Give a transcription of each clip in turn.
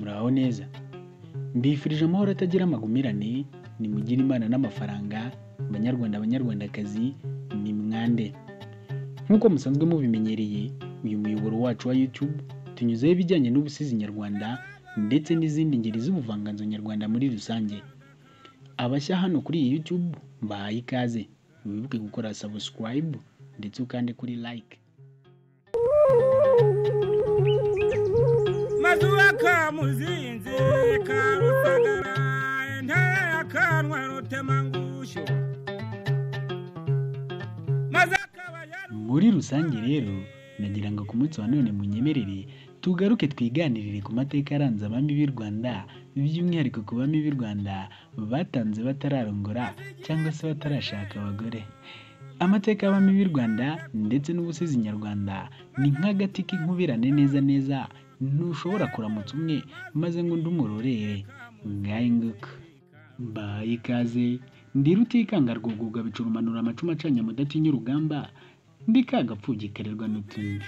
Muraho neza, mbifurije amahoro atagira amagumirane, nimugire Imana n'amafaranga, banyarwanda banyarwandakazi, ni mwande. Nk'uko musanzwe mubimenyereye, uyu muyoboro wacu wa YouTube tunyuzeho ibijyanye n'ubusizi nyarwanda ndetse n'izindi ngeri z'ubuvanganzo nyarwanda muri rusange. Abashya hano kuri iyi YouTube mbahaye ikaze, wibuke gukora subscribe ndetse ukande kuri like. Mazuba kamuzinzi karusagara intare akanwa rutemangusho. Muri rusange rero nagira ngo ku munsi wa none munyemerere tugaruke twiganirire ku mateka aranze abami b'i Rwanda, by'umwihariko ku bami b'i Rwanda batanze batararongora cyangwa se batarashaka abagore. Amateka y'abami b'i Rwanda ndetse n'ubusizi nyarwanda ni nk'agati k'inkubirane neza neza, ntushobora kuramutsa umwe maze ngo undi umurorere. Ngahe nguko. Mbahaye ikaze, ndi Rutikanga rwuguga bicurumanura amacumu acanye mudatinya urugamba, ndi kagapfubyi karerwa n'utundi.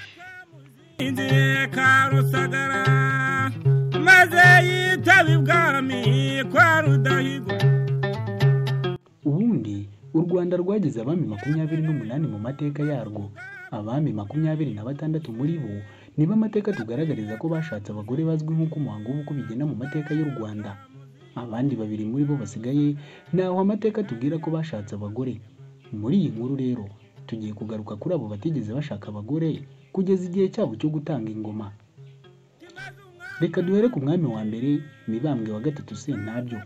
Inzi karusagara maze yitaba ibwami kwa Rudahigwa. Ubundi u Rwanda rwagize abami 28 mu mateka yarwo. Abami 26 muri bo nibo amateka tugaragariza ko bashatse abagore bazwi nk'uko umuhango w'ubukwe ubigena mu mateka y'u Rwanda. Abandi babiri muri bo basigaye ntaho amateka tubwira ko bashatse abagore. Muri iyi nkuru rero tugiye kugaruka kuri abo batigeze bashaka abagore kugeza igihe cyabo cyo gutanga ingoma. Reka duhere ku mwami wa mbere, Mibambwe wa gatatu Sentabyo.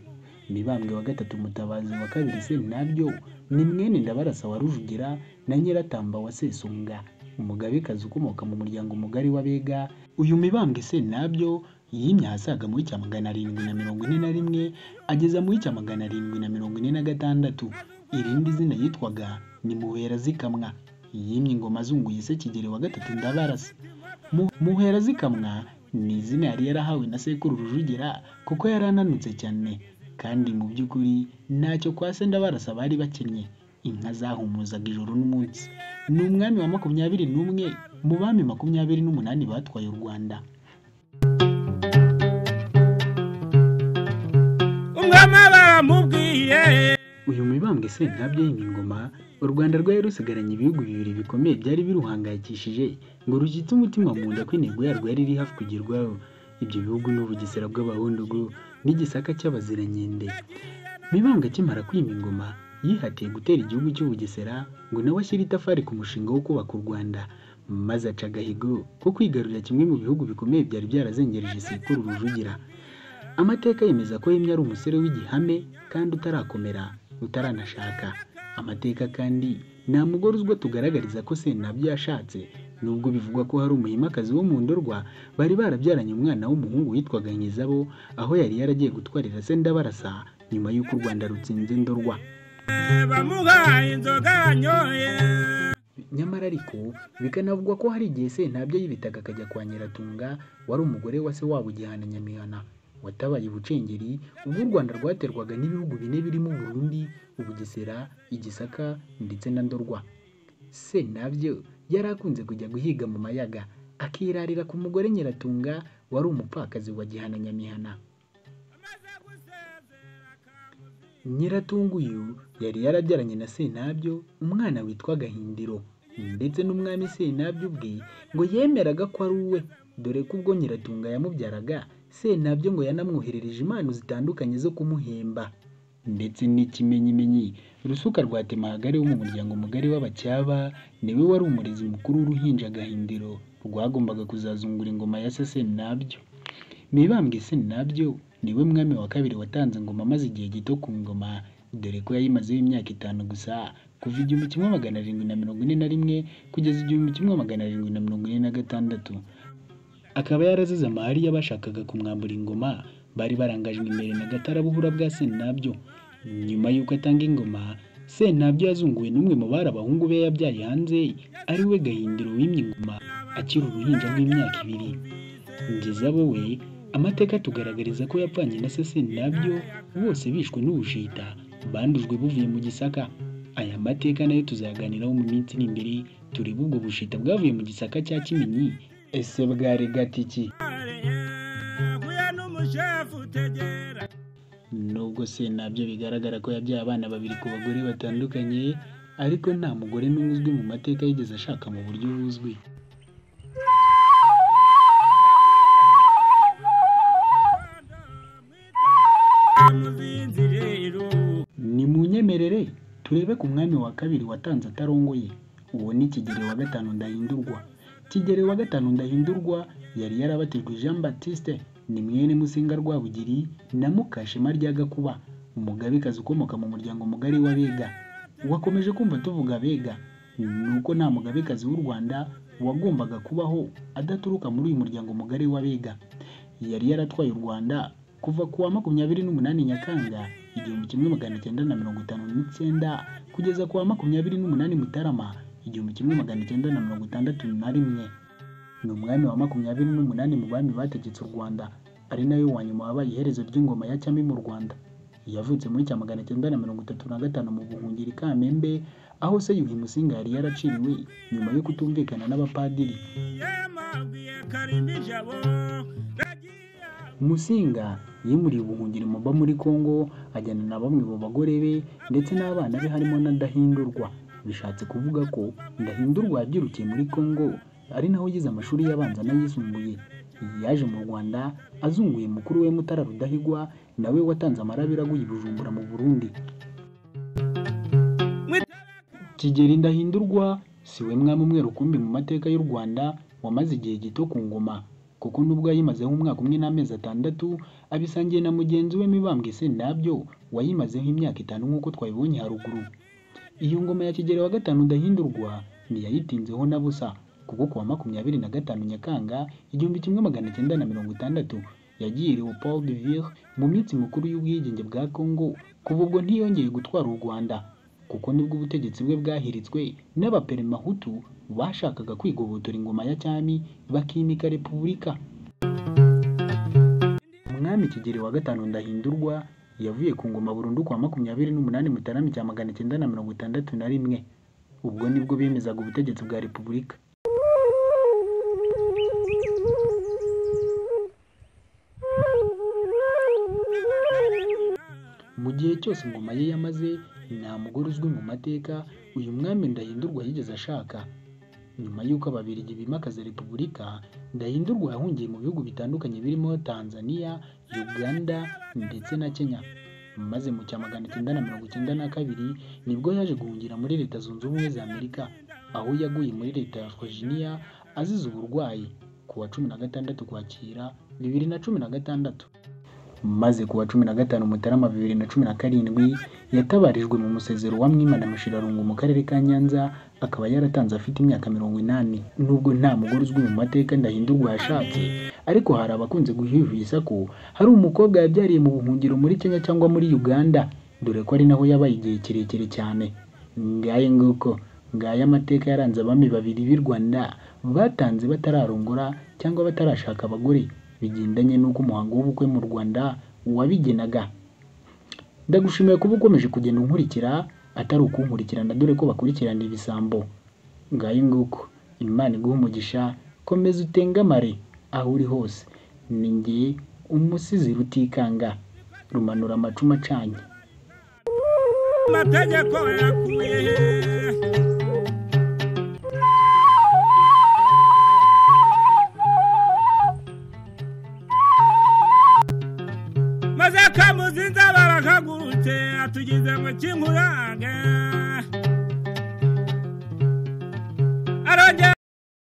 Mibambwe wa gatatu Mutabazi wa kabiri Sentabyo ni mwene Ndabarasa wa Rujugira na Nyiratamba wa Sesonga, umugabekazi ukomoka mu muryango mugari w'Abega. Uyu Mibambwe Sentabyo yimye ahasaga muri 741 ageza muri 746. Irindi zina yitwaga ni Muherazikamwa. Yimye ingoma azunguye se Kigeli wa gatatu Ndabarasa. Muherazikamwa ni izina yari yarahawe na sekuru Rujugira kuko yari ananutse cyane, kandi mu by'ukuri ntacyo kwa se Ndabarasa bari bakennye, inka zahumuzaga ijoro n'umunsi. Ni umwami wa 21 mu bami 28 batwaye u Rwanda. Umwami baramubwiye. Uyu Mibambwe Sentabyo yimye ingoma, u Rwanda rwari rusigaranye ibihugu bibiri bikomeye byari biruhangayikishije ngo rushyitse umutima mu nda ko intego yarwo yari iri hafi kugerwaho. Ibyo bihugu ni Ubugesera bw'Abahundugu n'Igisaka cy'Abazirankende. Mibambwe akimara kwima ingoma yihatiye gutera igihugu cy'Ubugesera ngo nawe ashyire itafari ku mushinga wo kubaka u Rwanda, maze aca agahigo ko kwigarurira kimwe mu bihugu bikomeye byari byarazengereje sekuru Rujugira. Amateka yemeza ko yimye ari umusore w'igihame kandi utarakomera, utaranashaka. Amateka kandi nta mugore uzwi tugaragariza ko Sentabyo yashatse, nubwo bivugwa ko hari umuhimakazi wo mu Ndorwa bari barabyaranye umwana w'umuhungu witwaga Nkizabo, aho yari yaragiye gutwarira se Ndabarasa nyuma y'uko u Rwanda rutsinze Ndorwa. Bamuhaye inzoga yanyoye. Nyamara ariko bikanavugwa ko hari igihe Sentabyo yibitaga akajya kwa Nyiratunga wari umugore wa se wabo Gihana Nyamihana, watabaye Ubucengeri ubwo u Rwanda rwaterwaga n'ibihugu bine birimo Burundi, Ubugesera, Igisaka ndetse na Ndorwa. Sentabyo yari akunze kujya guhiga mu mayaga, akirarira ku mugore Nyiratunga wari umupfakazi wa Gihana Nyamihana. Nyiratunga uyu yari yarabyaranye na Sentabyo umwana witwa Gahindiro, ndetse n'umwami Sentabyo ubwe ngo yemeraga ko ari uwe, dore ko ubwo Nyiratunga yamubyaraga Sentabyo ngo yanamwoherereje impano zitandukanye zo kumuhemba. Ndetse n'ikimenyimenyi, Rusuka rwa Temahagari wo mu muryango mugari w'Abacyaba niwe wari umurezi mukuru w'uruhinja Gahindiro rwagombaga kuzazungura ingoma ya se Sentabyo. Mibambwe Sentabyo niwe mwami wa kabiri watanze ingoma amaze igihe gito ku ngoma, dore ko yayimazeho imyaka 5 gusa, kuva 1741 kugeza 1746. Akaba yarazize amahari y'abashakaga kumwambura ingoma bari barangajwe imbere na Gatarabuhura bwa Sentabyo. Nyuma y'uko atanga ingoma, Sentabyo yazunguwe n'umwe mu bari abahungu be yabyaye hanze, ari we Gahindiro wimye ingoma akiri uruhinja rw'imyaka 2. Ngizabo we amateka tugaragariza ko yapfanye na se Sentabyo bose bishwe n'ubushita bandujwe buvuye mu Gisaka. Aya mateka nayo tuzaganiraho mu minsi iri imbere, turebe ubwo bushita bwavuye mu Gisaka cya Kimenyi ese bwari gatiki. umushefu utegera. Nubwo Sentabyo bigaragara ko yabyaye abana babiri ku bagore batandukanye, ariko nta mugore n'umwe uzwi mu mateka yigeze ashaka mu buryo buzwi. Muzinzi rero. Ni mu nyemerere turebe ku mwami wa kabiri watanze atarongoye, uwo ni Kigeli wa gatanu Ndahindurwa. Kigeli wa gatanu Ndahindurwa yari yarabatijwe Jean Baptiste, ni mwene Musinga Rwabugiri na Mukashema rya Gakuba, umugabekazi ukomoka mu muryango mugari w'Abega. Wakomeje kumva tuvuga Abega, ni uko nta mugabekazi w'u Rwanda wagombaga kubaho adaturuka muri uyu muryango mugari w'Abega. Yari yaratwaye u Rwanda kuva ku wa 28 Nyakanga 1959 kugeza ku wa 28 Mutarama 1961. Ni umwami wa 28 mu bami bategetse u Rwanda, ari nawe wa nyuma wabaye iherezo ry'ingoma ya cyami mu Rwanda. Yavutse muri 1935 mu buhungiro i Kamembe, aho se Yuhi Musinga yari yaraciriwe nyuma yo kutumvikana n'abapadiri. Yamabwiye Karimijabo. Musinga yimuriye ubuhungiro Moba muri Kongo, ajyana na bamwe mu bagore be ndetse n'abana be harimo na Ndahindurwa. Bishatse kuvuga ko Ndahindurwa yabyirukiye muri Kongo, ari naho yize amashuri y'abanza n'ayisumbuye. Yaje mu Rwanda azunguye mukuru we Mutara Rudahigwa, nawe watanze amarabira aguye i Bujumbura mu Burundi. Kigeli Ndahindurwa si we mwami umwe rukumbi mu mateka y'u Rwanda wamaze igihe gito ku ngoma, kuko nubwo yayimazeho umwaka umwe n'amezi 6, abisangiye na mugenzi we Mibambwe Sentabyo wayimazeho imyaka 5 nk'uko twabibonye haruguru. Iyo ngoma ya Kigeli wa gatanu Ndahindurwa ntiyayitinzeho na busa, kuko ku wa 25 Nyakanga 1960 yagiye Leopoldville mu minsi mikuru y'ubwigenge bwa Congo. Kuva ubwo ntiyongeye gutwara u Rwanda, kuko nibwo ubutegetsi bwe bwahiritswe n'abaperemahutu bashakaga kwigobotora ingoma ya cyami bakimika repubulika. Umwami Kigeli wa gatanu Ndahindurwa yavuye ku ngoma burundu ku wa 28 Mutarama 1961. Ubwo nibwo bemezaga ubutegetsi bwa repubulika. Mu gihe cyose ingoma ye yamaze, nta mugore uzwi mu mateka uyu mwami Ndahindurwa yigeze ashaka. Nyuma y'uko Ababiligi bimakaza repubulika, Ndahindurwa yahungiye mu bihugu bitandukanye birimo Tanzania, Uganda ndetse na Kenya. Maze mu 1992 nibwo yaje guhungira muri Leta Zunze Ubumwe za Amerika, aho yaguye muri Leta ya Virginia azize uburwayi ku wa 16 Ukwakira 2016. Maze ku wa 15 Mutarama 2017 yatabarijwe mu musezero wa Mwima na Mushirarungu mu karere ka Nyanza, akaba yaratanze afite imyaka 80. Nubwo nta mugore uzwi mu mateka Ndahindurwa yashatse, ariko hari abakunze guhwihwisa ko hari umukobwa yabyariye mu buhungiro muri Kenya cyangwa muri Uganda, dore ko ari naho yabaye igihe kirekire cyane. Ngaye nguko, ngaya amateka yaranze abami babiri b'i Rwanda batanze batararongora cyangwa batarashaka abagore, bigendanye n'uko umuhango w'ubukwe mu Rwanda wabigenaga. Ndagushimiye kuba ukomeje kugenda unkurikira, atari ukunkurikirana dore ko bakurikirana ibisambo. Ngayo nguko, Imana iguhe umugisha, komeza utengamare aho uri hose. Ni njye umusizi Rutikanga, rumanura amacumu acanye. Amategeko yakuye he? Maze Kamuzinza barakagurutse atugize ngo kinkurange. Arongera